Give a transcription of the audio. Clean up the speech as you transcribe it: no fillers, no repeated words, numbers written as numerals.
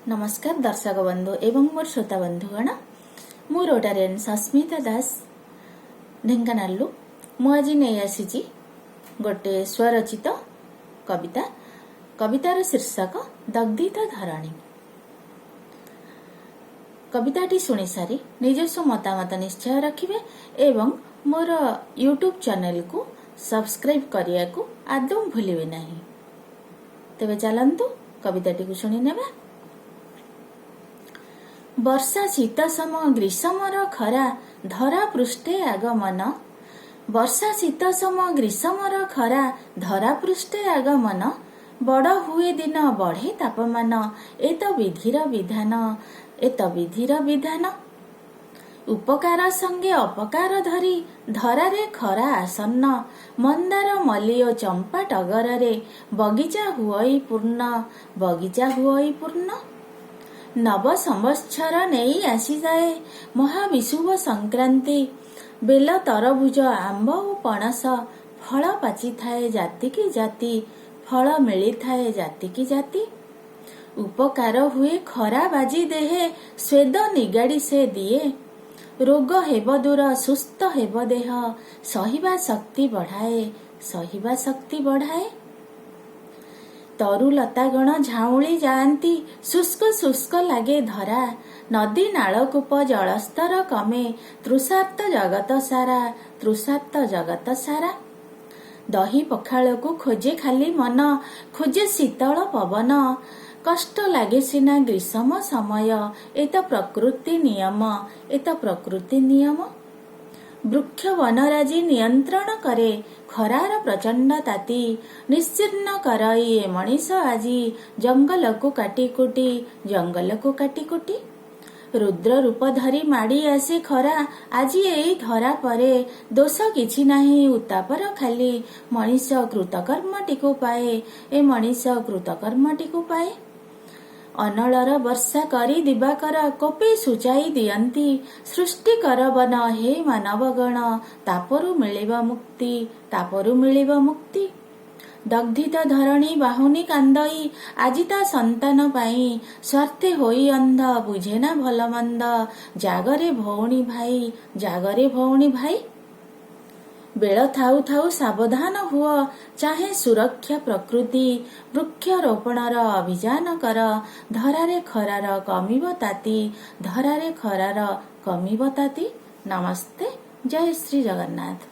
ନମସ୍କାର ଦର୍ଶକ ବନ୍ଧୁ ଏବଂ ମୋର ଶ୍ରୋତା ବନ୍ଧୁଗଣ। ମୁଁ ରୋଟାରିଆନ୍ ସସ୍ମିତା ଦାସ, ଢେଙ୍କାନାଳରୁ। ମୁଁ ଆଜି ନେଇ ଆସିଛି ଗୋଟେ ସ୍ୱରଚିତ କବିତା। କବିତାର ଶୀର୍ଷକ ଦଗ୍ଧିତ ଧରଣୀ। କବିତାଟି ଶୁଣିସାରି ନିଜସ୍ୱ ମତାମତ ନିଶ୍ଚୟ ରଖିବେ ଏବଂ ମୋର ୟୁଟ୍ୟୁବ୍ ଚ୍ୟାନେଲକୁ ସବସ୍କ୍ରାଇବ୍ କରିବାକୁ ଆଦୌ ଭୁଲିବେ ନାହିଁ। ତେବେ ଚାଲନ୍ତୁ, କବିତାଟିକୁ ଶୁଣିନେବା। ବର୍ଷା ଶୀତ ସମ ଗ୍ରୀଷ୍ମର ଖରା ଧରା ପୃଷ୍ଠେ ଆଗମନ। ବର୍ଷା ଶୀତ ସମ ଗ୍ରୀଷ୍ମର ଖରା ଧରା ପୃଷ୍ଠେ ଆଗମନ। ବଡ଼ ହୁଏ ଦିନ, ବଢ଼େ ତାପମାନ, ଏ ତ ବିଧିର ବିଧାନ, ଏ ତ ବିଧିର ବିଧାନ। ଉପକାର ସଙ୍ଗେ ଅପକାର ଧରି ଧରାରେ ଖରା ଆସନ୍ନ। ମନ୍ଦାର, ମଲ୍ଲି ଓ ଚମ୍ପା ଟଗରରେ ବଗିଚା ହୁଅଇ ପୂର୍ଣ୍ଣ, ବଗିଚା ହୁଅଇ ପୂର୍ଣ୍ଣ। ନବ ସମ୍ବତ୍ସର ନେଇ ଆସିଯାଏ ମହାବିଷୁବ ସଂକ୍ରାନ୍ତି। ବେଲ, ତରଭୁଜ, ଆମ୍ବ ଓ ପଣସ ଫଳ ପାଚିଥାଏ ଜାତିକି ଜାତି, ଫଳ ମିଳିଥାଏ ଜାତିକି ଜାତି। ଉପକାର ହୁଏ ଖରା ବାଜି ଦେହେ, ସ୍ୱେଦ ନିଗାଡ଼ି ସେ ଦିଏ। ରୋଗ ହେବ ଦୂର, ସୁସ୍ଥ ହେବ ଦେହ, ସହିବା ଶକ୍ତି ବଢ଼ାଏ, ସହିବା ଶକ୍ତି ବଢ଼ାଏ। ତରୁଲତାଗଣ ଝାଉଁଳି ଯାଆନ୍ତି, ଶୁଷ୍କ ଶୁଷ୍କ ଲାଗେ ଧରା। ନଦୀ ନାଳକୂପ ଜଳସ୍ତର କମେ, ତୃଷାର୍ତ୍ତ ଜଗତ ସାରା, ତୃଷାର୍ତ୍ତ ଜଗତ ସାରା। ଦହି ପଖାଳକୁ ଖୋଜେ ଖାଲି ମନ, ଖୋଜେ ଶୀତଳ ପବନ। କଷ୍ଟ ଲାଗେ ସିନା ଗ୍ରୀଷ୍ମ ସମୟ, ଏ ତ ପ୍ରକୃତି ନିୟମ, ଏ ତ ପ୍ରକୃତି ନିୟମ। ବୃକ୍ଷ ବନରାଜି ନିୟନ୍ତ୍ରଣ କରେ ଖରାର ପ୍ରଚଣ୍ଡ ତାତି। ନିଶ୍ଚିହ୍ନ କରଇ ଏ ମଣିଷ ଆଜି ଜଙ୍ଗଲକୁ କାଟି କୁଟି, ଜଙ୍ଗଲକୁ କାଟି କୁଟି। ରୁଦ୍ର ରୂପ ଧରି ମାଡ଼ି ଆସେ ଖରା ଆଜି ଏଇ ଧରା ପରେ। ଦୋଷ କିଛି ନାହିଁ ଉତ୍ତାପର, ଖାଲି ମଣିଷ କୃତକର୍ମଟିକୁ ପାଏ, ଏ ମଣିଷ କୃତକର୍ମଟିକୁ ପାଏ। ଅନଳର ବର୍ଷା କରି ଦିବାକର କୋପେ ସୂଚାଇ ଦିଅନ୍ତି। ସୃଷ୍ଟି କର ବନ ହେ ମାନବଗଣ, ତାପରୁ ମିଳିବ ମୁକ୍ତି, ତାପରୁ ମିଳିବ ମୁକ୍ତି। ଦଗ୍ଧିତ ଧରଣୀ ବାହୁନି କାନ୍ଦଇ ଆଜି ତା ସନ୍ତାନ ପାଇଁ। ସ୍ୱାର୍ଥେ ହୋଇ ଅନ୍ଧ, ବୁଝେନା ଭଲ ମନ୍ଦ। ଜାଗରେ ଭଉଣୀ ଭାଇ, ଜାଗରେ ଭଉଣୀ ଭାଇ। ବେଳ ଥାଉ ଥାଉ ସାବଧାନ ହୁଅ, ଚାହେଁ ସୁରକ୍ଷା ପ୍ରକୃତି। ବୃକ୍ଷରୋପଣର ଅଭିଯାନ କର, ଧରାରେ ଖରାର କମିବ ତାତି, ଧରାରେ ଖରାର କମିବ ତାତି। ନମସ୍ତେ, ଜୟ ଶ୍ରୀ ଜଗନ୍ନାଥ।